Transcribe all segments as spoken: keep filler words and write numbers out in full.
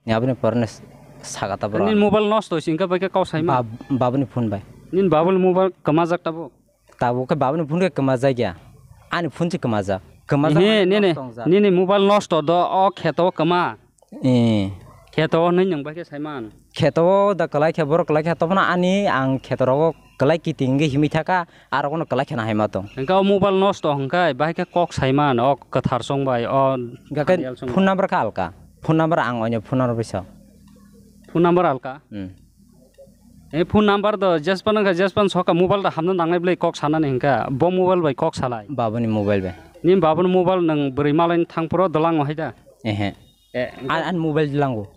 Aboni porno saka ta bro. Nini mobile nosto singka bai khe kok saima. Bab-, babuni phone bai. Nini babuni mobile kwmajak tabuk. Tabuk khe babuni phone khe kwmajak ya. Ani phone se kwmajak. Kwmajak. He, mani nini, nosto wngjak. Nini mobile nosto do o kheto kwma. Eh. Kheto hwnwi nwng bai khe saiman. Kheto da kwlai khe borok kwlai khe tobona ani ang kheto rogo kwlai kiting wngwi himwi thaka. Aro kono kwlai kheno hai ma tong. Hingke o mobile nosto hingke bahai khe kok saiman o kwthar song bai o. Hingke phone number khe alka. Phone number ang oino phone number bisa. Phone number alka? Hmm. E phone number do jespan wngkha jespan soka mobile da hamna nangnai bwlai kok sanani hingka bo mobile bai kok salai. Babuni mobile bai. Ni babuni mobile nang bwrwi malai thang phuro dwlang hai da. Ehe. Eh, an, an mobile lango.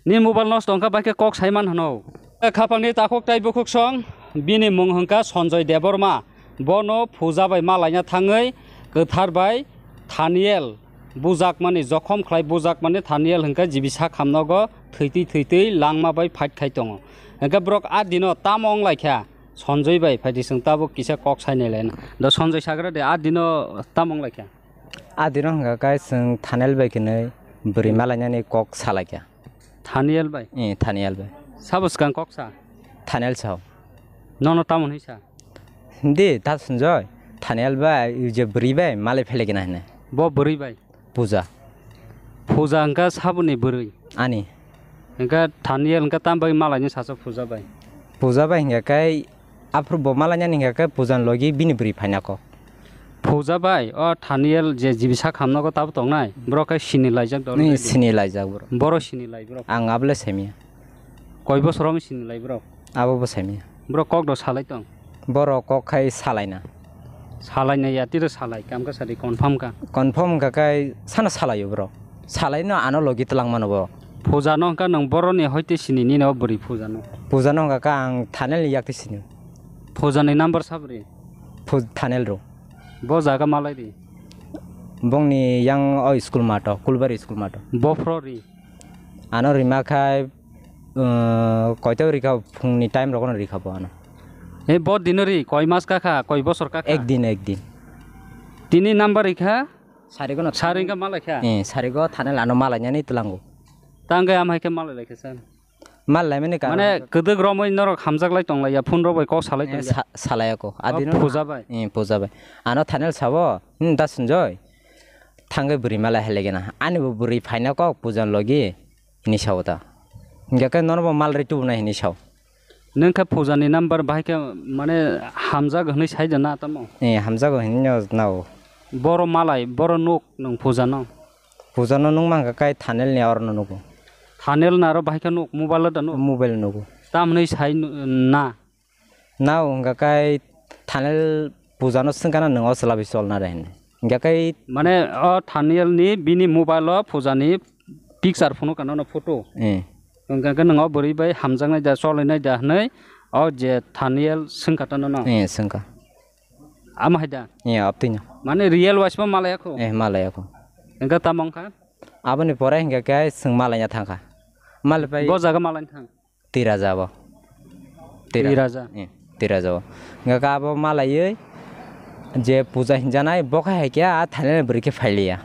Ni mobile nosto wngkha, bai khe kok saiman hano. Eh, khapangni takhuk tai bukhuk song, bini mung hwnkha Sanjoy Debbarma. Bono puja bai malaina thangwi kwthar bai Thaniel bujakmani, jokhom khlai bujakmani Thaniel hwnkhe jibi sak hamnogo thwitwi thwitwi langma bai fight khai tongo. Hwnkhe borok a dino tamo wnglaikha Sanjoy bai phaidi chwng tabuk kisa kok sainai laina. Do Sanjoy sagra de a dino tamo wnglaikha. A dino hwnkha khe chwng Thaniel bai kwnwi bwrwi malainani kok salaikha. Thaniel bai? Eh, Thaniel bai. Sabo swkang kok sa? Thaniel sao. Nono tamo hwnwi sa? Hindi, ta Sanjoy. Thaniel bai, je bwrwi bai, malai phelaikha hinwi. Bo bwrwi bai? Puja. Puja hwnkha saboni bwrwi? Ani. Hwnkha Thaniel hwnkha tam bai malaini sacha Puja bai? Puja bai hwnkha khe Aphuru bo malainani hingka khe puja ni logi bini bwrwi phaina kok. Puja bai, o Thaniel je jibi sak hamnogo tabo tongnai, borok khe sini laijak dol. Ni sini laijak borok. Borok sini lai borok. Ang abole saimya. Koi bosor omo sini lai borok? Abo bo saimya. Borok kok do salai tong? Borok kok khai salaina. Salaina ya tiro salai, kam kha sadi confirm kha. Confirm kha khai sana salaio borok. Salaino ano logi twlang mano borok. Puja no hwnkha nwng boroni hoite sini nini o bwrwi puja no? Puja no hwnkha kha ang Thaniel ni yak twi sini. Puja ni number sabri? Pu-, Thaniel ro. Bo jaga malai ri? Bongni yang o school mato, Kulbari school mato. Bophro ri? Ano rima khai, uh, koito rikha phungni time rogono rikha bo ano. E bo dino ri, koi mas kakha, koi bosor kakha? Ek din, ek din. Tini number rikha? Sarigo no. Sari wngkha malai kha? Eh, sarigo Thaniel ano malai nani twlango. Tangke am hai khe malai lai kha sa? Malai mani karon. Mane kwdwk romwi norok hamjak lai tong lai ya, phone rok bai kok salai tong ya. Eh, sa-, salai ako. Adino puja bai. Eh, puja bai. Ano Thaniel sabo, hmm, da Sanjoy. Thangwi bwrwi malai hai lai gana. Ani bo bwrwi phaina kok puja logi. Hini sao ta. Hingke khe nono bo mal ri tubu nai hini sao. Nung khe puja ni number bahai khe mane hamjak hwnwi sai da na tamo? Eh, hamjago hini no nao. Boro malai, boro nuk nung puja no? Puja no nung mangka kai Thaniel ni oro no nugo. Thaniel na aro bahai khe nuk mobile da nuk? Mobile nugo. Tam hwnwi sai nu-, na? Nao hwnka kai Thaniel puja no swngkana nwng o chwla bai cholna re hinwi. Hingka kai mane o Thaniel ni bini mobile o puja ni picture phunuk kha nono photo. Eh. Hingka khe nwng o bwrwi bai hamjaknai da, cholainai da hwnwi o je Thaniel swngkha ta nono. Eh, swngkha. Ama hai da? Eh, aptwi no. Mane real wise bo malaya kho? Eh, malaya kho. Hingka tamo wngkha? Aboni pore hingka khe chwng malaina thangkha. Malai pai. Bo jaga malaina thang? Tiraja bo. Tira-, Tiraja. Eh, Tiraja bo. Hingka khe abo malaiwi je puja hinjanai bo khai hai khe a Thaniel ni bwrwi khe phailiya.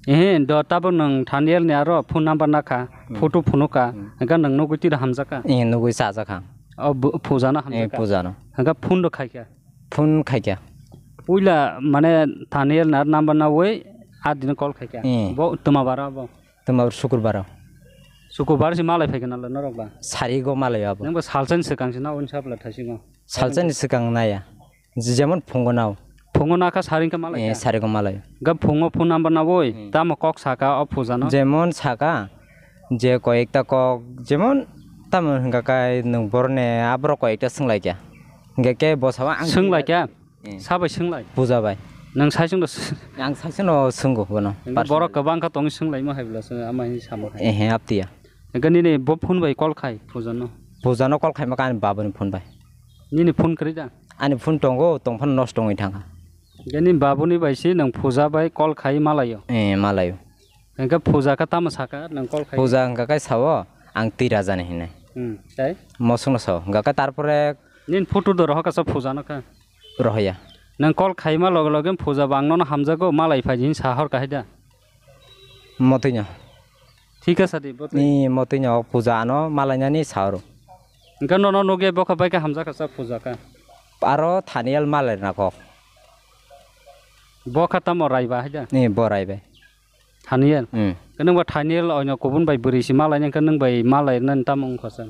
Eh, do tabuk nwng Thaniel ni aro phone number nakha, hmm, photo phunukha, hmm, hingka nwng nugwi tira hamjakha? Eh, nugwi chajakha. O bu-, puja no eh, hamjakha? Puja no. Hingka phone do khaikha? Phone khaikha. Puila mane Thaniel na number nawi a dino call khaikha? Eh. Bo twma bara bo? Twma sukrubaro. Sukrubaro se malai phaikha nalo norok ba? Sarigo malai abo. Nang bo salsani swkang se na unsap la thasingo. Salsani swkang naya. Jemon phungo nao. Phungo nakha sari wngkha malai eh, kha? Sarigo malai. Ga phungo phone number nawi, hmm, tamo kok saka o puja no? Jemon saka, je koyekta kok, jemon tamo hingka kai nwng borne aborok koyekta swnglaikha. Hingka khe bo sabo ang swnglaikha? Eh. Sabai swnglaio? Puja bai. Nwng saichung do s-, ang saichung no swnggo bono. Borok kwbang kha tongwi swnglaimo hai bwla se ama hinwi samo hai. Eh, he, aptiya. Hingke nini bo phone bai call khai puja no? Puja no call khaima kha ani babuni phone bai. Nini phone kwrwi da? Ani phone tongo, tongphano nosto wngwi thangkha. Hingke nini babuni bai se nwng puja bai call khai malaio? Eh, malaio. Hingke puja kha tamo saka nwng call khai? Puja hingka khe sao, ang twi raja ni hinwi. Hmm, tai? Mosong no sao. Hingka khe tarpore nini photo do rohor kasa puja no kha? Rohoya. Nwng call khaima loge loge puja bo ang nono hamjago, malai phai hinwi sa hor kha hai da? Motwi no. Thik kha sadi, bo twi. Ni motwi no puja ano malainani saoro. Hingke nono nugwi bokha bai khe hamjakha sa puja kha. Aro Thaniel malairna kok. Bokha tamo raiba haida? Ni bo raibai. Thaniel? Hmm. Khe nwng bo Thaniel oino kubun bai bwrwi si malainai khe nwng bai malainani tamo wngkha sa?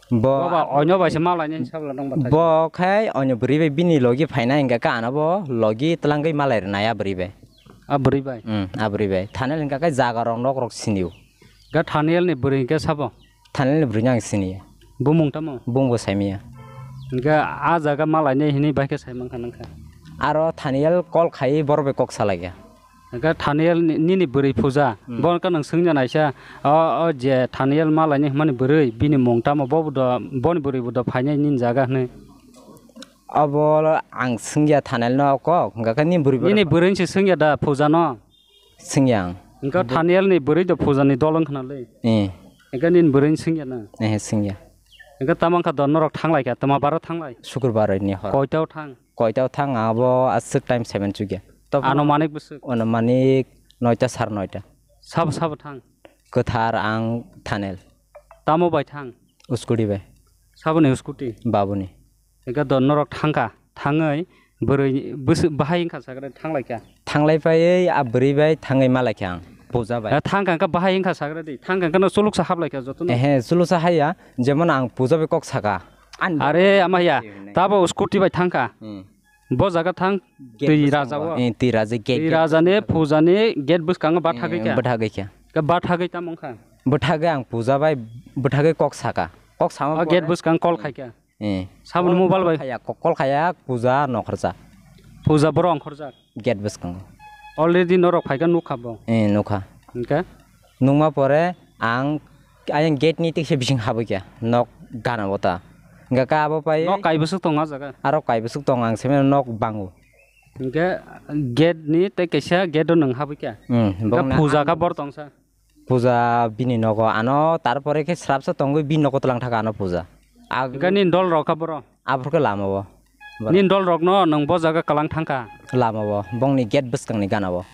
Bo Bo ba oino bai se malainani sabla nwng ba thai. Bo khai oino bwrwi bai bini logi phaina hingka khe ano bo logi twlangwi malairwnai a bwrwi bai. A bwrwi bai? Hmm, a bwrwi bai. Thaniel hingka khe jaga rok nok rok sinio. Ga Thaniel ni bwrwi hingke sabo? Thaniel ni bwrwi no ang siniya. Bumung tamo? Bumung bo saimiya. Hingke a jaga malainai hinwi bai khe saimankha nangkha. Aro Thaniel call khai borok bai kok salaiya. Hingke Thaniel ni, nini bwrwi puja. Hmm. Bono khe nwng swngya naisa, o, o je Thaniel malainai hwnmani bwrwi, bini mung tamo? Bo bo do, boni bwrwi bo do phainai nini jaga hwnwi. Abo ang swngya Thaniel no kok, hingke nini bwrwi bo. Nini bwrwi se swngya da puja no? Swngya ang. Hingke Thaniel ni bwrwi do puja ni dol wngkha na le? Eh. Hingke nini bwrwi swngya na? Eh, swngya. Hingke tamo wngkha do norok thanglai kha, tama baro thanglai? Sukurbar ni hor. Koita o thang? Koita o thang, abo aswk time seven chukya. Anumanik bwswk? Anumanik noita, sar noita. Sabo sabo thang? Kwthar, ang, Thaniel. Tamo bai thang? Scooty bai. Saboni scooty? Babuni. Ega do norok thangkha, thangwi bwrwi bwswk bahai wngkha sakhe thanglai kha. Thanglai paiwi a bwrwi bai thangwi malai kha ang puja bai. Eh, thangkha wngkha bahai wngkha sakhe di, thangkha wngkha no chuluksa hablai kha jotono. Ehe, chuluksa haiya, jemon ang puja bai kok saka. Ani Are ama ya, hinwi. Tabo scooty bai thangkha. Hmm. Bo jaga thang. Gate twi bwskango. Raja o. Eh, twi raja gate, twi gate raja ni bwskango. Puja ni gate bwskango bathagwi kha. Eh, bathagwi kha. Khe bathagwi tamo wngkha. Bathagwi ang puja bai bathagwi kok saka. Kok sama. O gate bwskang call khai kha. Eh. Saboni mobile bai. Kol khaya, ko-, kol khaya, puja nokhorjak. Puja borok ongkhorjak. Gate bwskango. Already norok phaikha nukha bo. Eh, nukha. Hingkhe? Nukma pore ang ayang gate ni tikse bising habwi kha. Nok gana bo ta. Hingkhe khe abo pai. Nok kai bwswk tongo ah jaga? Aro kai bwswk tongo ang simi nok bango. Hingkhe gate ni tei kaisa gate o nwng habwi kha. Hmm, hingkhe bongni puja ang kha bor tongsa. Puja bini nogo ano, tarpore khe srapsa tongwi bini nogo twlang thaka ano puja. Ag- Hingke nini dol rok kha boro? Aphuru khe lama o. Nini dol rok no nwng bo jaga kwlang thangkha? Lama o, bongni gate bwskang ni gana o.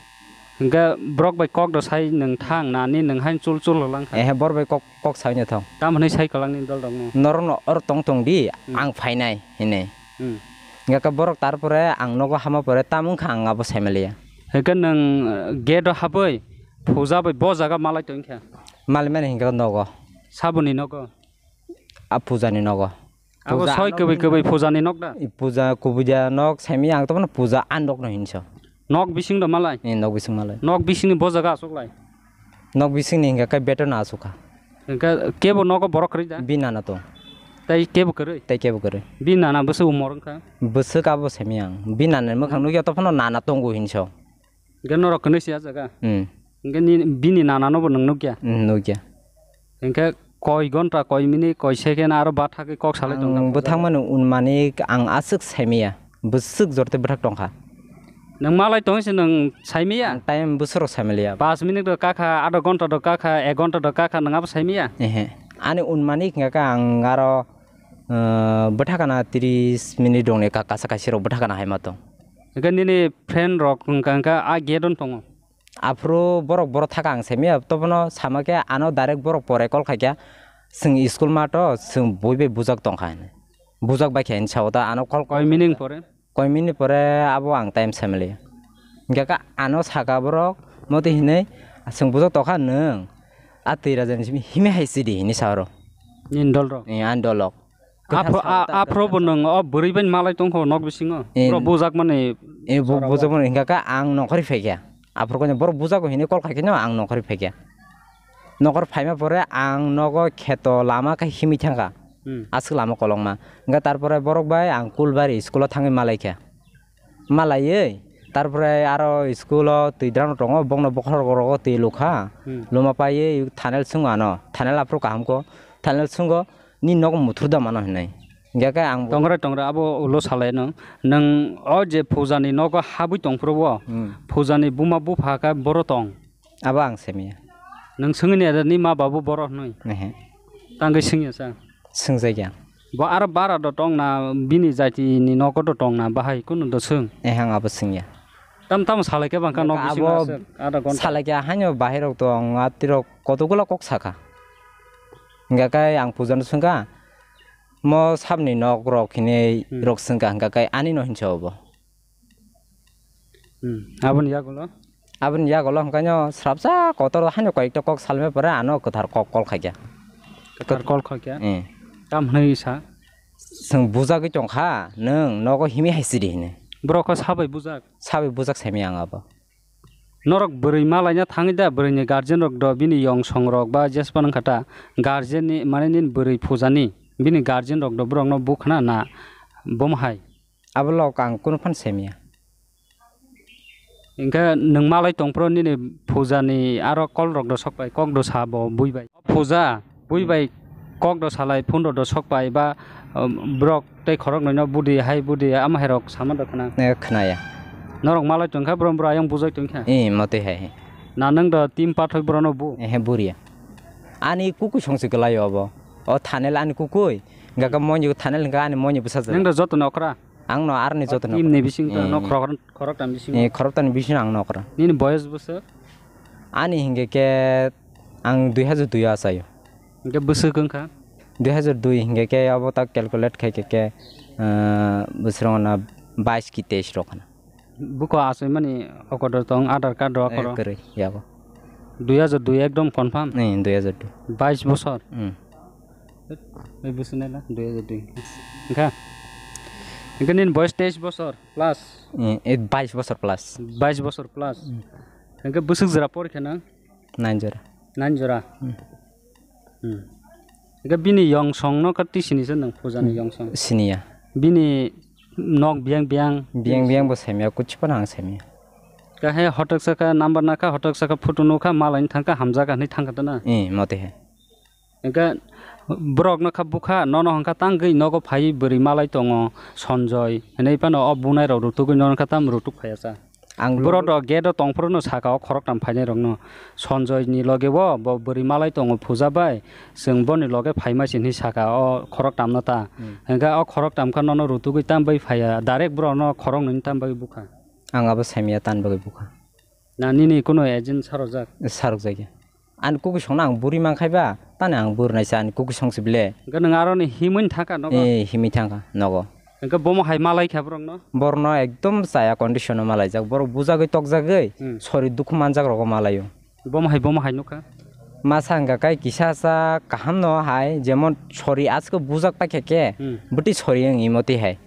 Hingke borok bai kok do sai nwng thang nani nwng hain chul chul lang kha? Ehe, bor bai kok, kok sai no thang. Tam hwnwi sai kwlang nini dol rok no? Norok no or tong tong di, hmm, ang phainai hinwi. Hmm. Hingke borok tarpore ang nogo hama pore tam wngkha ang abo sai manliya. Hingke nwng, eh, gate o habwi puja bai bo jaga malai tongkha? Malai mani hingke nogo. Saboni nogo? A puja ni nogo. Abo puja soi ano kwbwi kwbwi puja ni nok da? I puja kubui da nok saimi ang to puja an nok no hinso. Nok bising do malai? Eh, nok bising malai. Nok bising ni bo jaga aswk lai? Nok bising ni hingke kai beto na aswk kha. Hingke kebo nogo borok kwrwi da? Bi nana tong. Tai kebo kwrwi? Tai kebo kwrwi. Bi nana bwswk umor wngkha? Bwswk abo semi ang. Bi nana mwkhang nukya to phano nana tongo hinso. Hingke norok kwnwi si ah jaga? Hmm. Hingke ni, bini nana no bo nwng nukya? Hmm, nukya. Hingke koi gonta, koi minute, koi second aro bathagwi kok salai tong ang bwthang mano unmani ang aswk saimiya. Bwswk jorte bwthak tongkha. Nwng malai tong se nwng saimiya? Ang time bwswk rok saimaliya. Paanch minute rok kakha, adha ghonta rok kakha, ek ghonta rok kakha, nwng abo saimiya? Ehe. Ani unmani hingka khe ang aro, uh, bwthakana tris minute rokni ka-, kasa kaisa rok bwthakana hai ma tong. Hingke nini friend rok hingka hingka a gate on tongo? Aphuru borok, borok thaka ang saimiya, tobono sama khe ano direct borok pore call khaikha, "Chwng school mato, chwng bui bai bujak tongkha," hinwi. Bujak bai khe hinwi sao ta ano call. Koi minute pore? Koi minute pore abo ang time saimali. Hingke ka ano saka borok motwi hinwi, "Chwng bujak tokha nwng, a twi raja ni simi himwi hai sidi," hinwi sa oro. Nini dol rok? Eh, ani dol rok. Aphro, a-, aphro bo nwng o bwrwi bai malai tongkho nok bisingo? Eh, bro bujak mani. Eh, bu-, bujak mani hingka ka ang nokhori phaikha. Aphro khe borok bujak hinwi call khaikhe no ang nokhori phaikha. Nokhor phaima pore ang nogo kheto lama khe himwi thangkha. Hmm. Aswk lama kolokma. Hingka tarpore borok bai ang Kulbari school o thangwi malaikha. Malaiwi, tarpore aro school o twi drano tongo, bongno bokhorok rogo twi lukha. Hmm. Luma paiwi Thanel swngo ano. Thanel aphuru kaham kho. Thanel swngo, "Nini nogo muthur da mano," hinwi. Hingke khe ang bo. Tongre, tongre, abo ulo salai no. Nwng o je puja ni nogo habwi tongphuru bo, hmm, puja ni buma bupha khe boro tong? Abo ang saimiya. Nwng swngwi nai da ni ma babu boro hinwi? Ehe. Tangwi swngya sa? Swngjakya. Bo aro bara do tong na, bini jati ni nogo do tong na, bahai kunu do swng? Ehe, ang abo swngya. Tam tamo salai khe bangkha nok bisingo abo aswk adha ghonta. Salai khe haino bahai rok tong, atirok kotokgola kok sakha. Hingkha khe ang puja no swngkha, mo sabni nok rok hinwi Hmm. rok swngkha, hingkha khe ani no hinsa obo. Hmm. Aboni yagulo? Aboni yagulo hingkha no srapsa kotor haino koi ekta kok salmai pore ano kwthar kok call khaikha. Kwthar call khaikha? Eh. Tam hwnwi sa? Chwng bujagwi tongkha, nwng nogo himi hai sidi hini. Borok khe sabai bujak? Sabai bujak saimaya ang abo. Norok bwrwi malaina thangwi da, bwrwini guardian rok do, bini yong song rok ba jespan wngkha ta, guardian ni, mane nini bwrwi puja ni, bini guardian rok do, borok no bukhna na bomo hai? Abo lok ang kunu phan saimaya. Hingkhe nwng malai tongphuru nini puja ni aro call rok do sokpai, kok do sa bo bui bai. Puja, bui bai kok do salai, phone rok do sokpai ba, um, borok tei khorok noino budi hai budi ama hai rok sama do khna. Eh, khnaya. Norok malai tongkha, borok, borok ayang bujai tongkha. Eh, motwi hai. Na nwng do team pathoi borok no bu? Eh, buriya. Ani kukui songsi kwlai obo. O thanel ani kukui. Hingkha khe moini thanel hingkha ani moini bwsajak. Nwng do joto ni okra? Ang no arni joto ni okra. Team ni bising to no khorok, khorok tam bising. Eh, khorok tam ni bising ang no okra. Nini boyos bwswk? Ani hingkha khe ang dui hajar dui o achaio. Hingkhe bwswk wngkha? Dui hajar dui hingkha khe abo ta calculate khai khe, khe, ah, bwswk wngna bais ki teis rok hwnna. Buko achaimani okodo tong, Aadhaar card rok Eh, oro. Kwrwi, yabo. Dui hajar dui ekdom confirm? Eh, dui hajar dui. Bais bosor? Hmm. Bai bwswk naila, dui hajar dui. Hingkha? Hingkhe nini boyos teis bosor plus? Eh, eh, bais bosor plus. Bais bosor plus? Hmm. Hingkhe bwswk jora porikha nang? Nine jora. Nine jora? Hmm. Hmm. Hingkhe bini yong song no kati sini se nwng puja ni yong song? Siniya. Bini nok biyang biyang? Biyang biyang bo saimaya, kuchi phano ang saimaya. Khe he hotok saka number nakha, hotok saka photo nukha, malaini thangkha, hamjakha hinwi thangkha tana? Eh, mote he. Hingkhe borok no kha bukha, nono hingkha tangwi nogo phaiwi bwrwi malai tongo, Sonjoy hinwi phano o bunai rok rutugwi nono kha tam rutuk phaiya cha. Ang borok rok gate o tongphuru no saka o khoroktham phainai rok no. Sonjoy ni loge o bo bwrwi malai tongo puja bai, chwng boni loge phaima se hinwi saka o khoroktham no ta. Hmm. Hingkhe o khoroktham kha nono rutugwi tam bai phaiya, direct borok no khoroknwi tam bai bukha. Ang abo saimaya tan bagwi bukha. Na nini kuno agent sarojak? Sarokjakya. Ani kuki songno ang buri mankhaiba, tani ang buri naisa ani kuki songsi bile. Hingkhe nwng aroni himwi thangkha nogo? Eh, himwi thangkha nogo. Hingkhe bomo hai malai kha borokno? Borokno ekdom chaya condition o malaijak. Borok bujagwi tokjagwi, hmm, sori dukhu manjak rogo malaio. Bomo hai, bomo hai nukha? Masa hingkha khe kisa sa kaham no hai, jemon sori asko bujak paikha khe, hmm, bwtwi sori wng imotwi hai.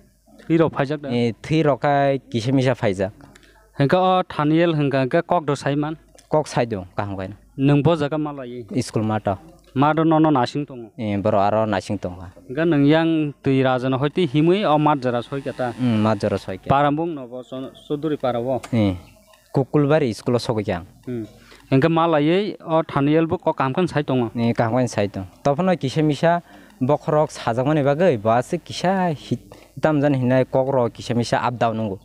Thwi rok phaijak da? Eh, thwi rok khai kisa misa phaijak. Hingkhe o Thaniel hingkha hingkhe kok do sai man? Kok sai do, kaham khai. Nwng bo jaga malai? School mato. Mato nono nasing tongo? Eh, borok aro nasing tongkha. Hingkhe nwng yang twi rajano hoi twi himwi o mat jora soi khe ta? Hmm, mat jora soi khe. Para bung no bo Chon-, Chaudhuri para o? Eh. Kukulbari school o sogwi khe ang. Hmm. Hingkhe malaiwi o Thaniel bo kok kaham khe sai tongo. Ni kaham khe sai tong. Tophano kisa misa bokhorok sajakmani bagwi bo aswk kisa hit-, tamjani hinai kokrok kisa misa up down wngo.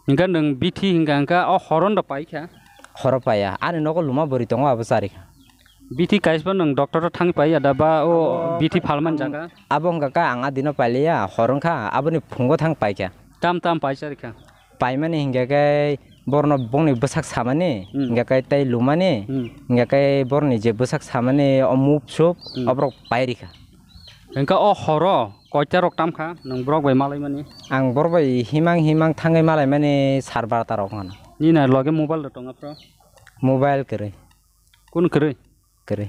Hingkhe nwng bithi hingkha hingkha o horo no paikha? Horo paiya. Ani nogo luma bwrwi tongo abo charikha. Bithi kaisba nwng doctor o thang paiya da ba o bithi phalmani jaga? Abo hingkha khe ang a dino pailiya, horo wngkha aboni phungo thang paikha. Tam tam pai charikha? Paimani hingkha khe borokno bongni bwsak samani, hmm, hingkha khe tei lumani, hmm, hingkha khe borokni je bwsak samani o mup sup, hmm, oborok pairikha. Hingkha o horo koita rok tamkha nwng borok bai malaimani? Ang borok bai himang himang thangwi malaimani sar barta rok wngkha. Nini loge mobile rok tongna phro? Mobile kwrwi. Kunu kwrwi? Kwrwi.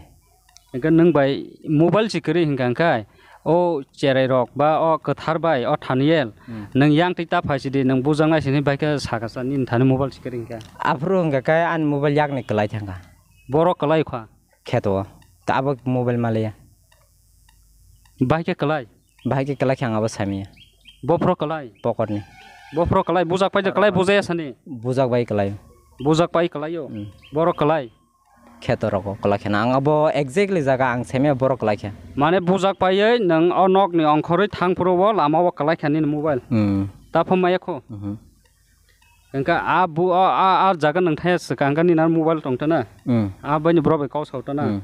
Hingkhe nwng bai mobile se kwrwi hingkha hingkhe o cherai rok ba o kwthar bai o Thaniel, hmm, nwng yang twi ta phai sidi, nwng bujaknai sini bai khe saka sa nini thani mobile se kwrwi hingkha. Aphuru hingkha khe ani mobile yakni kwlai thangkha. Borok kwlai kha? Kheto o. Ta abo mobile maliya. Bai khe kwlai? Bai khe kwlai khe ang abo saimanya. Bophro kwlai? Pocket ni. Bophro kwlai, bujak pai de kwlai, bujaya sani? Bujak bai kwlai. Bujak pai kwlai o? Hmm. Borok kwlai? Kheto rogo kwlai kheno. Ang abo exactly jaga ang saimanya borok kwlai khe. Mane bujak paiwi nwng o nokni ongkhorwi thang phuru o lama o kwlai kha nini mobile. Hmm. Ta phone maya kho? Mhm. Hingkhe a bu-, a, a, a jaga nwng thaya swkang khe nini aro mobile tong tana? Hmm. A baini borok bai kok sao tana? Hmm.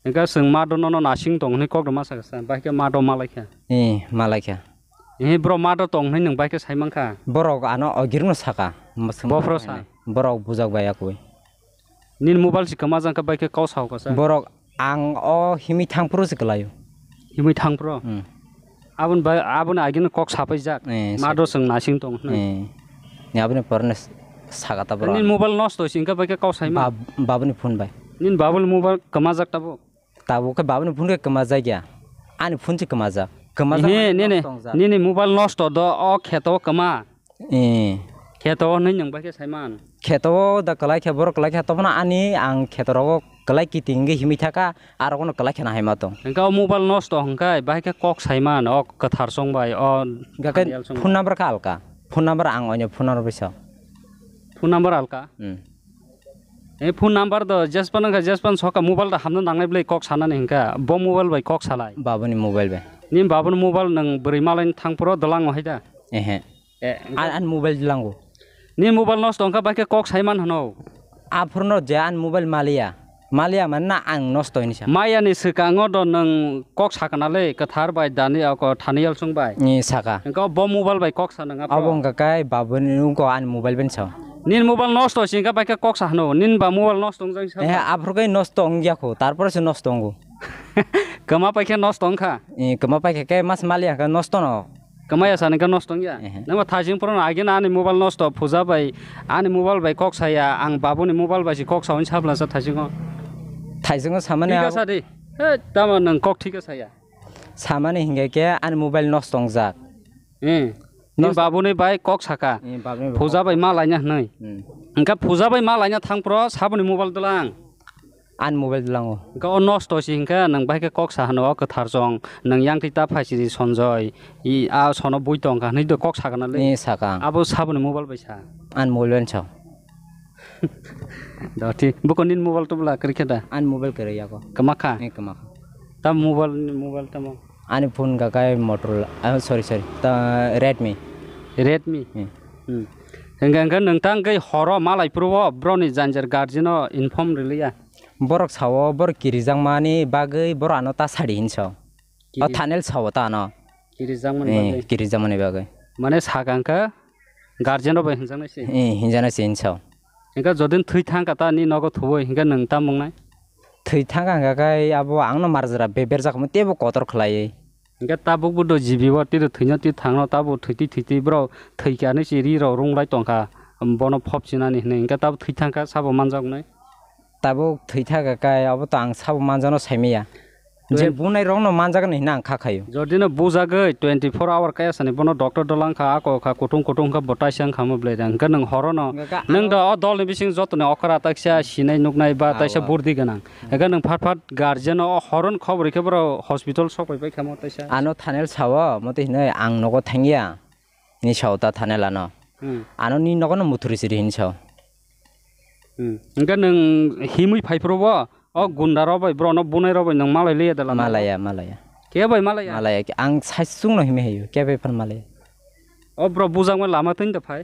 Hingkhe chwng mato nono nasing tong hwnwi kok rwma sakha sa, bai khe mato malai kha. Eh, malai kha. Eh, bro mato tong hwnwi nwng bai khe sai mankha. Borok ano ogirno saka. Mwswk Bophro sa. Borok bujak bai akwi. Nini mobile si kwmajak khe bai khe kok sao kasa. Borok ang o himwi thangphuru se kwlaio. Himwi thangphuru? Hmm. Aboni bai, aboni agini kok sapaijak. Eh, Ma sa- do chwng naising tong hwnwi. Eh. Ni aboni porno s-, sakata borok. Nini mobile nosto si hwnkhe bai khe kok saima? Bab-, babuni phone bai. Nini babul mobile kwmajak tabuk? Tabuk khe babuni phone khe kwmajak ya. Ani phone se kwmajak. Kwmajak Ehe, mani nini, nosto wngjak. Nini mobile nosto do o kheto kwma. Eh. Kheto hwnwi nwng bai khe saiman. Kheto da kwlai khe borok kwlai khe tobona ani ang kheto rogo kwlai kiting wngwi himwi thaka, aro kono kwlai kheno hai ma tong. Hwnkhe o mobile nosto hwnkhe bai khe kok saiman o kwthar chwng bai o Hwnkhe khe Daniel chwng phone bai. Number khe alka. Phone number ang oino phone number bisa. Phone number alka? Hmm. E phone number do jespan wngkha jespan soka mobile da hamna nangnai bwlai kok sanani hwnkha bo mobile bai kok salai. Babuni mobile bai. Nini babuni mobile nwng bwrwi malai thangphuru dolango hai da? Ehe. Eh, An, an mobile lango. Ni mobile nosto wngkha bai khe kok saiman hwno. Aphurno je an mobile maliya. Maliya man na ang nosto hinwi sa. Maya ni swkango do nwng kok sakana le kwthar bai Daniel ko Thaniel sung bai. Ni saka. Engko bo mobile bai kok sa nwng aphuru. Abo wngkha kai babuni uko an mobile ben sa. Nin mobile nosto si wngkha bai khe kok sa hwno. Nin ba mobile nosto wngjak sa. Eh, aphuru kai nosto wngya kho. Tarpore se nosto wngo. Kwma pai khe nosto wngkha. Eh, kwma pai khe kai mas maliya khe nosto no. Kwmaya sani khe nosto wngya? Ehe. Nangma thaising phuru no agini ani mobile nosto phuja bai, ani mobile bai kok saya, ang babuni mobile bai se kok sawi sablasa thaisingo. Thaisingo samani Thika abo sadi. He, tamo nwng kok thika saya. Samani hingke ke ani mobile nosto wngjak. Eh. Ni Nosto babuni bai kok saka. Eh, babuni bai Phuja kok. Bai ma laina hwnwi. Hmm. Engka phuja bai ma laina thangphuru saboni mobile dolang. An mobile lango. Hwnkhe o nosto si hwnkhe nwng bahai khe kok sa hano o kwthar chwng nwng yang twi ta phaisidi Sanjoy i a sono bui tong kha hwnwi do kok sakana le. Ni sakang. Abo saboni mobile bai sa. An mobile bai sa. Do thi buko nini mobile to bwla kwrwi khe da. An mobile kwrwi yago. Kwma kha? Ni kwma kha. Ta mobile ni mobile tamo. Ani phone ga kai Motorola. Ah, sorry, sorry. Ta Redmi. Redmi. Hmm. Hmm. Hwnkhe hwnkhe nwng tang kai horo malai phuru o broni janjar guardian o inform rwliya. Borok sao, borok kirijakmani bagwi borok ano ta sadi hinwi sao. O Kiri- Thanel sao ta ano. Kirijakmani Eh, bagwi. Kirijakmani bagwi. Mane sakang kha guardian rok bai hinjaknai se. Eh, hinjaknai se hinwi sao. Hingkhe jodi thwi thang kha ta ni nogo thuwi hingkhe nwng tam wngnai? Thwi thang kha hingkha khe abo ang no mar jora beber jak mo tebo kotor khlaiwi. Hingkhe tabuk bo do jibi o tiro thwino twi thangno tabo thwitwi thwitwi borok thwi khe ani se ri rok rung lai tong kha. Bono phop chinani hinwi hingkhe tabo thwi thang kha sabo manjak wngnai? Tabuk thwi thaka kai abo to ang sabo manjano saimaya. Je Twen- bunai rokno manjakni hina ang kha khayo. Jodino bujagwi twenty four hour kaya sani bono doctor dolang kha, ako kha, kutung kutung kha, bo taisa wngkha mo bwlai da. Hwnkhe nwng horono, Hwnkhe nwng ano do o dolni bising jotoni okra taisa sinai nuknai ba taisa Awa. Burdi gwnang. Hwnkhe nwng phat phat guardian o horon khobor khe borok hospital sok pai pai kha mo taisa. Ano Thanel sao, motwi hinoi ang nogo thangya. Ni sao ta Thanel ano. Hmm. Ano ni nogo no muthuri siri hin sao. Hmm. Hingke nwng himwi phai phuru bo, o gunda rok bai, borok no bunai rok bai nwng malai liya da lama? Malaya, malaya. Kebo bai malaya? Malaya. Ang sai chwng no himwi hayo, kebo bai phan malaya. O borok bujakma lama twi da phai?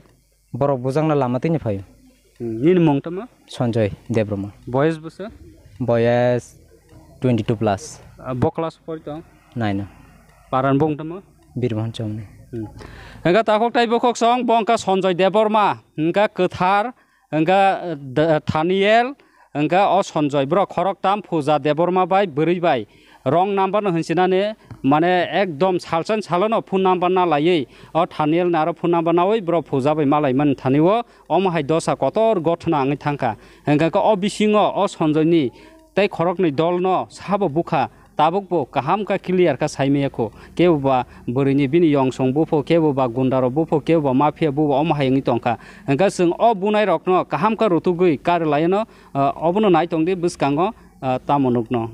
Borok bujakna lama twi ni phaio. Hmm. Nini mung tamo? Sanjoy Debbarma. Boyes bwswk? Boyes twenty two plus. Ah, bo class pori tong? Nine. Paran bung tamo? Birmohon Chowmani. Hmm. Hingke takhuk tai bukhuk song, bo wngkha Sanjoy Debbarma, hingke kwthar, hingke, eh, Thaniel, hingke o Sanjoy, borok khoroktham Pooja Debbarma bai bwrwi bai wrong number no hinsinani, mane ekdom salsan salono phone number na laiwi, o Thaniel ni aro phone number nawi borok Pooja bai malaimani thani o, omo hai dosa kotor gothona wngwi thangkha. Hingke o bisingo o Sanjoy ni tei khoroknwi dolno sabo bukha, tabukbo kaham kha clear kha saimaya kho. Kebo ba bwrwini bini yongsong bupho, kebo ba gundaro bupho, kebo ba mafia bubo omo hai wngwi tongkha. Hwnkhe chwng o bunairokno kaham kha rutugwi kar laiano, ah, obono nai tongdi bwskango, ah, tamo nukno.